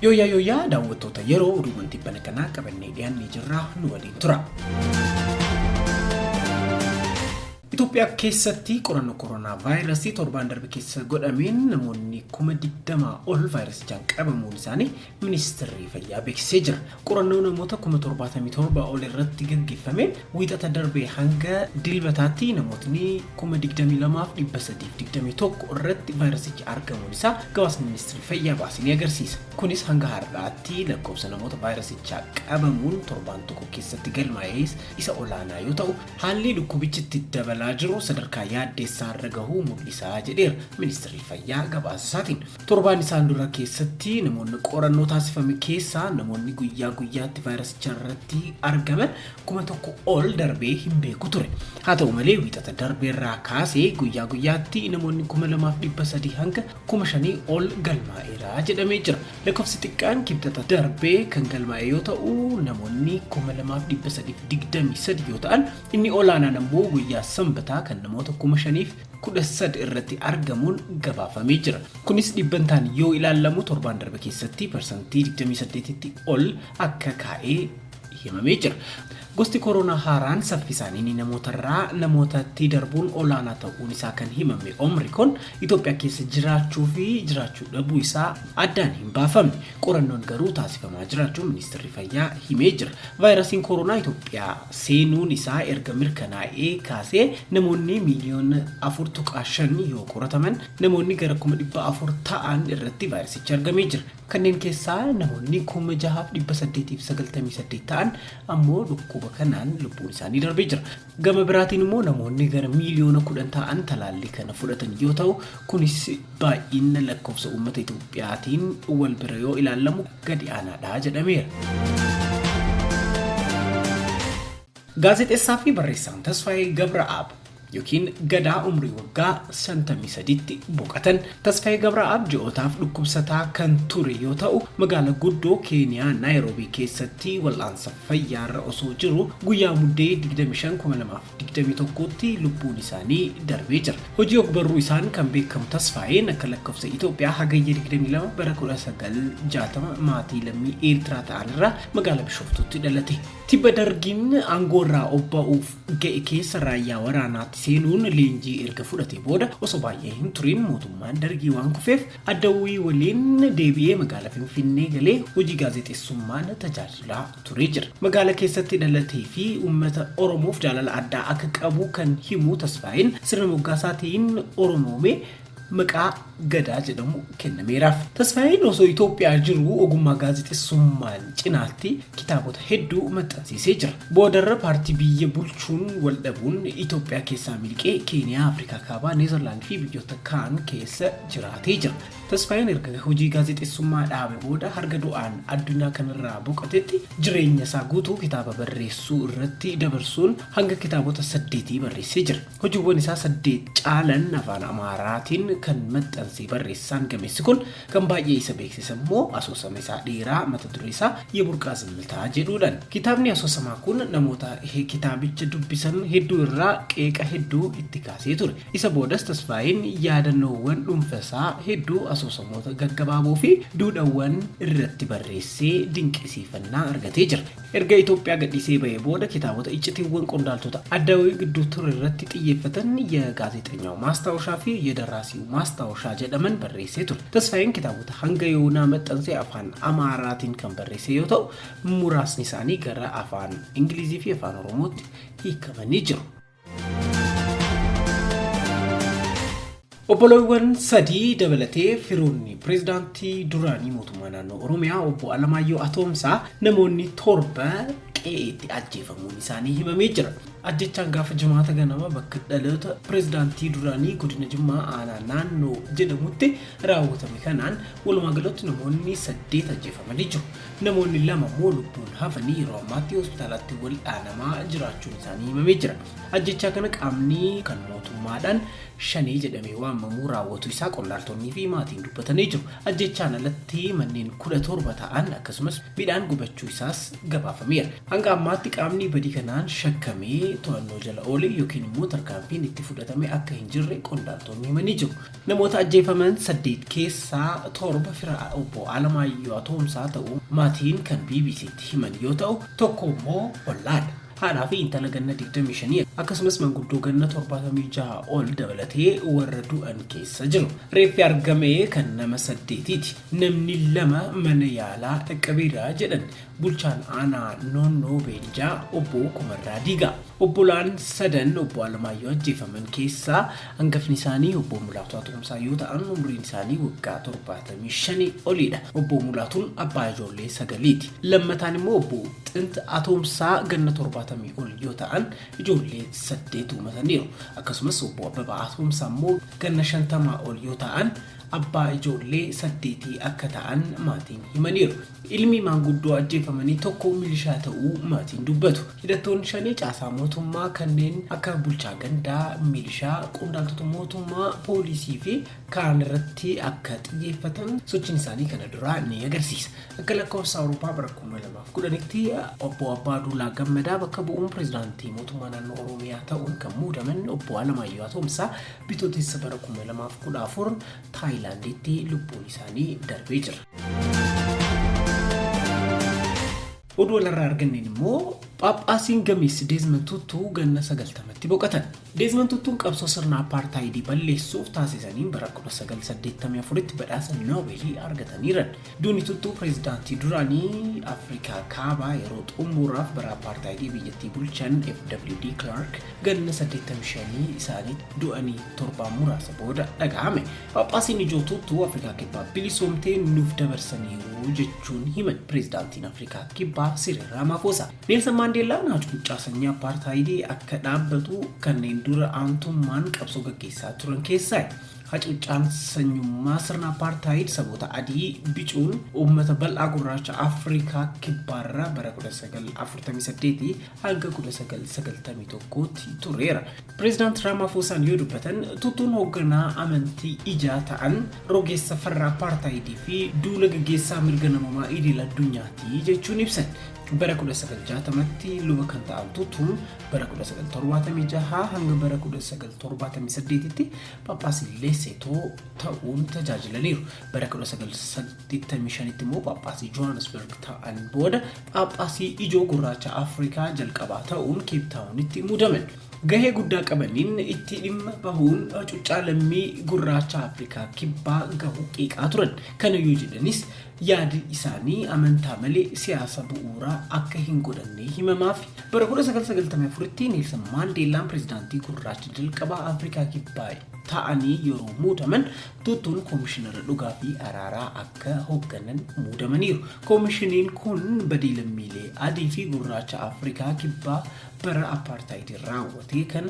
Yooyyaa yooyyaa daawwattoota yeroo oduuwwan tibbana kanaa qabannee dhiyaannee jirra nu waliin tura. Itoophiyaa keessatti qorannoo koronaa vaayirasii torbaan darbe keessa godhameen namoonni 20,000 ol vaayirasichaan qabamuun isaanii ministeerri fayyaa beeksisee jira. Qorannoo namoota 77,000 ol irratti gaggeeffameen wiixata darbe hanga dilbataatti namootni 22,321 irratti vaayirasichi argamuun isaa gabaasni ministeerri fayyaa baase ni agarsiisa. Kunis hanga har'aatti lakkoofsa namoota vaayirasichaa qabamuun torbaan tokko keessatti galmaa'es isa olaanaa yoo ta'u, haalli dhukkubichi itti dabalaa jiru sadarkaa yaaddeessaa irra gahuu mul'isaa jedheera ministeerri fayyaa gabaasa isaatiin. Torbaan isaan dura keessatti namoonni qorannoo taasifame keessaa namoonni guyyaa guyyaatti vaayirasicha irratti argaman 1,000 ol darbee hin beeku ture. Haa ta'u malee wiixata darbeerraa kaasee guyyaa guyyaatti namoonni 2,300 hanga 5,000 ol galmaa'eera jedhamee jira. Lakkoofsi xiqqaan kibxata darbee kan galmaa'e yoo ta'u namoonni 2,323 yoo ta'an inni olaanaan ammoo guyyaa sanbataa kan namoota 5,013 irratti argamuun gabaafamee jira. Kunis dhibbantaan yoo ilaalamu torbaan darbe keessatti parsantii 28tti ol akka kaa'ee himamee jira. Gosti koronaa haaraan saffisaan inni namootarraa namootatti darbuun olaanaa ta'uun isaa kan himame Omrikoon Itoophiyaa keessa jiraachuu fi jiraachuu dhabuu isaa addaan hin baafamne. Qorannoon garuu taasifamaa jiraachuu ministeerri fayyaa himee jira. Vaayirasiin koronaa Itoophiyaa seenuun isaa erga mirkanaa'ee kaasee namoonni miiliyoona 4.5 yoo qorataman namoonni gara 400,000 ta'an irratti vaayirasichi argamee jira. Kanneen keessaa namoonni 6,898 ta'an ammoo dhukkuba kanaan lubbuun isaanii darbee jira. Gama biraatiin immoo namoonni gara miiliyoona 10 ta'an talaallii kana fudhatan yoo ta'u, kunis baay'ina lakkoofsa uummata Itoophiyaatiin wal bira yoo ilaalamu gadi aanaadha jedhameera. Gaazexeessaa fi barreessaan Tasfaayee Gabra'aab yookiin Gadaa umrii waggaa 53tti boqatan. Tasfaayee Gabra'aab ji'ootaaf dhukkubsataa kan ture yoo ta'u, magaala guddoo Keeniyaa Naayiroobii keessatti wal'aansa fayyaarra osoo jiru guyyaa Muddee 25, 2021tti lubbuun isaanii darbee jira. Hojii ogbarruu isaan kan beekamu Tasfaayeen akka lakkoofsa Itoophiyaa Hagayya 22 bara 1960 maatii lammii Eertiraa ta'an irraa magaalaa Bishooftuutti dhalate. Tibba dargiin aangoo irraa obba'uuf ga'e keessa raayyaa waraanaatti seenuun leenjii erga fudhatee booda osoo baay'ee hin turin mootummaan dargii waan kufeef Addawwii waliin deebi'ee magaala Finfinnee galee hojii gaazexeessummaan tajaajilaa turee jira. Magaala keessatti dhalatee fi uummata Oromoof jaalala addaa akka qabu kan himu Tasfaayeen sirna moggaasaatiin Oromoomee maqaa Gadaa jedhamu kennameeraaf. Tasfaayeen osoo Itoophiyaa jiru ogummaa gaazexessummaan cinaatti kitaabota hedduu maxxansiisee jira. Boodarra paartii biyya bulchuun wal dhabuun Itoophiyaa keessaa miliqee Keeniyaa, Afrikaa Kaabaa, Neezerlaand fi biyyoota kaan keessa jiraatee jira. Tasfaayeen erga hojii gaazexessummaa dhaabe booda harga du'aan addunyaa kanarraa boqotetti jireenya isaa guutuu kitaaba barreessuu irratti dabarsuun hanga kitaabota saddeetii barreessee jira. Hojiiwwan isaa saddeet caalan afaan Amaaraatiin kan maxxanse barreessaan gameessi kun kan baay'ee isa beeksise immoo asoosama isaa dheeraa mata duree isaa Yeburqaa Zimmitaa jedhuudhaan. Kitaabni asoosamaa kun namoota kitaabicha dubbisan hedduu irraa qeeqa hedduu itti kaasee ture. Isa boodas Tasfaayeen yaadannoowwan dhuunfasaa hedduu asoosamoota gaggabaaboo fi duudhawwan irratti barreessee dinqisiifannaa argatee jira. Erga Itoophiyaa gadhiisee bahee booda kitaabota iccitiiwwan qondaaltota Addawii gidduu ture irratti xiyyeeffatan Yegaazexenyaw Maastawoshaa fi Yedarraasiw Maastawoshaa jedhaman barreessee ture. Tasfaayeen kitaabota hanga yoonaa maxxanse afaan Amaaraatiin kan barreesse yoo ta'u, muraasni isaanii gara afaan Ingilizii fi afaan Oromootti hiikamanii jiru. Obboloowwan sadii dabalatee firoonni pireezidaantii duraanii mootummaa naannoo Oromiyaa obbo Alamaayyoo Atoomsaa namoonni torba qe'eetti ajjeefamuun isaanii himamee jira. Ajjechaan gaafa jimaata ganama bakka dhaloota pireezidaantii duraanii godina Jimmaa aanaa naannoo jedhamutti raawwatame kanaan walumaa galatti namoonni saddeet ajjeefamanii jiru. Namoonni lama immoo lubbuun hafanii yeroo ammaatti hospitaalatti wal'aanamaa jiraachuun isaanii himamee jira. Ajjechaa kana qaamni kan mootummaadhaan shanee jedhamee waamamu raawwatu isaa qondaaltonnii fi maatiin dubbatanii jiru. Ajjechaan alatti manneen 17 ta'an akkasumas midhaan gubachuu isaas gabaafameera. Hanga ammaatti qaamni badii kanaan shakkamee to'annoo jala oole yookiin immoo tarkaanfiin itti fudhatame akka hin jirre qondaaltonni himanii jiru. Namoota ajjeefaman 8 keessaa 7 fira obbo Alamaayyoo Atoomsaa ta'uu maatiin kan BBCtti himan yoo ta'u, tokko immoo ollaadha. Haadhaa fi intala ganna 25 akkasumas manguddoo ganna 76 ol dabalatee warra du'an keessa jiru. Reeffi argame kan nama saddeetiiti. Namni 2 mana yaalaa dhaqqabeera jedhan bulchaan aanaa Noonnoo Beenjaa obbo Kumarraa Diigaa. Obbolaan sadan obbo Alamaayyoo ajjeefaman keessaa hangafni isaanii obbo Mulaatuu Atoomsaa yoo ta'an umriin isaanii waggaa 75 oliidha. Obbo Mulaatuun abbaa ijoollee sagaliiti. Lammataan immoo obbo Xint Atoomsaa ganna 70 ol yoo ta'an ijoollee 8 uumataniiru. Akkasumas obbo Abbabaa Atoomsaa immoo ganna 50 ol yoo ta'an abbaa ijoollee saddeetii akka ta'an maatiin himaniiru. Ilmi maanguddoo ajjeefamanii tokko milishaa ta'uu maatiin dubbatu. Hidhattoonni Shanee caasaa mootummaa kanneen akka bulchaa gandaa, milishaa, qondaaltota mootummaa, poolisii fi kaan irratti akka xiyyeeffatan sochiin isaanii kana duraa ni agarsiisa. Akka lakkoofsa Awurooppaa bara 2010tti obbo Abbaa Duulaa Gammadaa bakka bu'uun pirezidaantii mootummaa naannoo Oromiyaa ta'uun kan muudaman obbo Alamaayyoo Atoomsaa Bitootessa bara 2014 Taayilaanditti lubbuun isaanii darbee jira. Oduu alarraa arganneen immoo Phaaphaasiin gameessi Deezmand Tuutuu ganna 90tti boqotan. Deezmand Tuutuun qabsoo sirna appaartaayidii balleessuuf taasisaniin bara 1984tti badhaasa Noobeelii argataniiran. Duuni Tuutuu pireezidaantii duraanii Afrikaa Kaabaa yeroo xumuraaf bara appaartaayidii biyyattii bulchan FWD Clark ganna 85 isaaniitti du'anii torbaan muraasa booda dhagahame. Phaaphaasiin ijoo Tuutuu Afrikaa Kibbaa bilisoomtee nuuf dabarsaniiru jechuun himan pireezidaantiin Afrikaa Kibbaa Siriil Raamaafosaa. Neelsan Maandeellaan hacuuccaa sanyii appaartaayidii akka dhaabbatu kanneen dura aantummaan qabsoo gaggeessaa turan keessaayi. Hacuuccaan sanyummaa sirna appaartaayid saboota adii bicuun uummata bal'aa gurraacha Afrikaa Kibbaarra bara 1948 hanga 1991tti tureera. Pireezidaant Raamaafoosaan yoo dubbatan Tutuun hoogganaa amantii ijaa ta'an rogeessa farra appaartaayidii fi duula gaggeessaa mirga namoomaa idil addunyaati jechuun ibsan. Bara 1960tti luba kan ta'an Tutuun bara 1976 hanga bara 1978tti Phaaphaasii Leesetoo ta'uun tajaajilaniiru. Bara 1985tti immoo Phaaphaasii Johannesburg ta'an booda Phaaphaasii ijoo gurraacha Afrikaa jalqabaa ta'uun Keeptaawunitti muudaman. Gahee guddaa qabaniin itti dhimma bahuun hacuuccaa lammii gurraacha Afrikaa Kibbaa gahu qeeqaa turan. Kana yoo jedhanis yaadi isaanii amantaa malee siyaasa bu'uura akka hin godhanne himamaafi. Bara 1994tti Neelsan Maandeellaan pirezidaantii gurraacha jalqabaa Afrikaa Kibbaa ta'anii yeroo muudaman Tutuun koomishinara dhugaa fi araaraa akka hoogganan muudamaniiru. Koomishiniin kun badii lammiilee adii fi gurraacha Afrikaa Kibbaa bara appaartaayidii raawwatee kana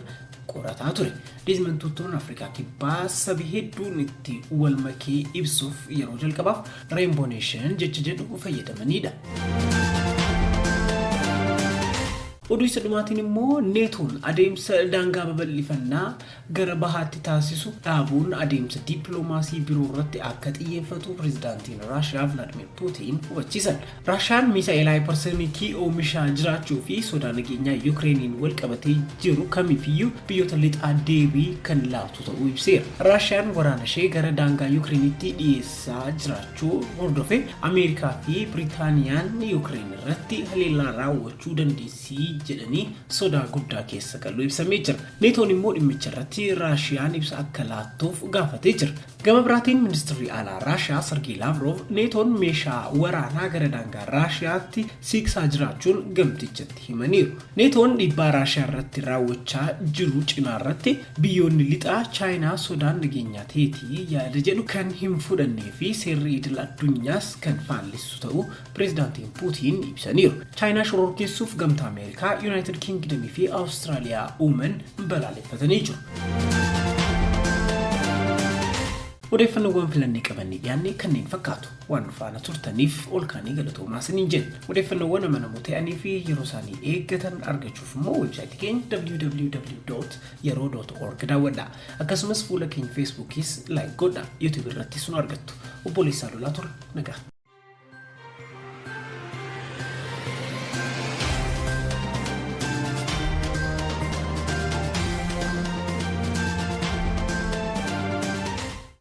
qorataa ture. Deezmand Tutuun Afrikaa Kibbaa sabi hedduun itti wal makee ibsuuf yeroo jalqabaaf Rainbow Nation jecha jedhu fayyadamanidha. Oduu isa dhumaatiin immoo Neetoon adeemsa daangaa babal'ifannaa gara bahaatti taasisu dhaabuun adeemsa dippiloomaasii biroo irratti akka xiyyeeffatu pirezidaantiin Raashiyaa Vilaadimir Puutiin hubachiisan. Raashiyaan miisaa'ela haayipparsonikii oomishaa jiraachuu fi sodaa nageenyaa Yukireeniin wal qabatee jiru kamiifiyyuu biyyoota lixaa deebii kan laatu ta'uu ibseera. Raashiyaan waraana ishee gara daangaa Yukireenitti dhiyeessaa jiraachuu hordofee Ameerikaa fi Biriitaaniyaan Yukireen irratti haleellaa raawwachuu dandeessi jedhanii sodaa guddaa keessa galuu ibsamee jira. Neetoon immoo dhimmicha irratti Raashiyaan ibsa akka laattuuf gaafatee jira. Gama biraatiin ministirri alaa Raashiyaa Sargee Laavroov Neetoon meeshaa waraanaa gara daangaa Raashiyaatti siiqsaa jiraachuun gamtichatti himaniiru. Neetoon dhiibbaa Raashiyaa irratti raawwachaa jiru cinaarratti biyyoonni lixaa Chaayinaa sodaan nageenyaa teetii yaada jedhu kan hin fudhannee fi seerri idil addunyaas kan faallessu ta'uu pireezidaantiin Puutiin ibsaniiru. Chaayinaa shororkeessuuf gamtaa Ameerikaa, Yuunaayitid Kiingidamii fi Awustiraaliyaa uuman balaaleffatanii jiru. Odeeffannoowwan filannee qabannee dhiyaanne kanneen fakkaatu. Waan nu faana turtaniif ol kaanii galatoomaa isiniin jenna. Odeeffannoowwan amanamoo ta'anii fi yeroo isaanii eeggatan argachuuf immoo weebsaayitii keenya www.yeroo.org daawwadhaa. Akkasumas fuula keenya Feesbuukiis laayik godhaa. YouTube irrattis nu argattu. Obboleessaa Lolaa ture. Nagaatti.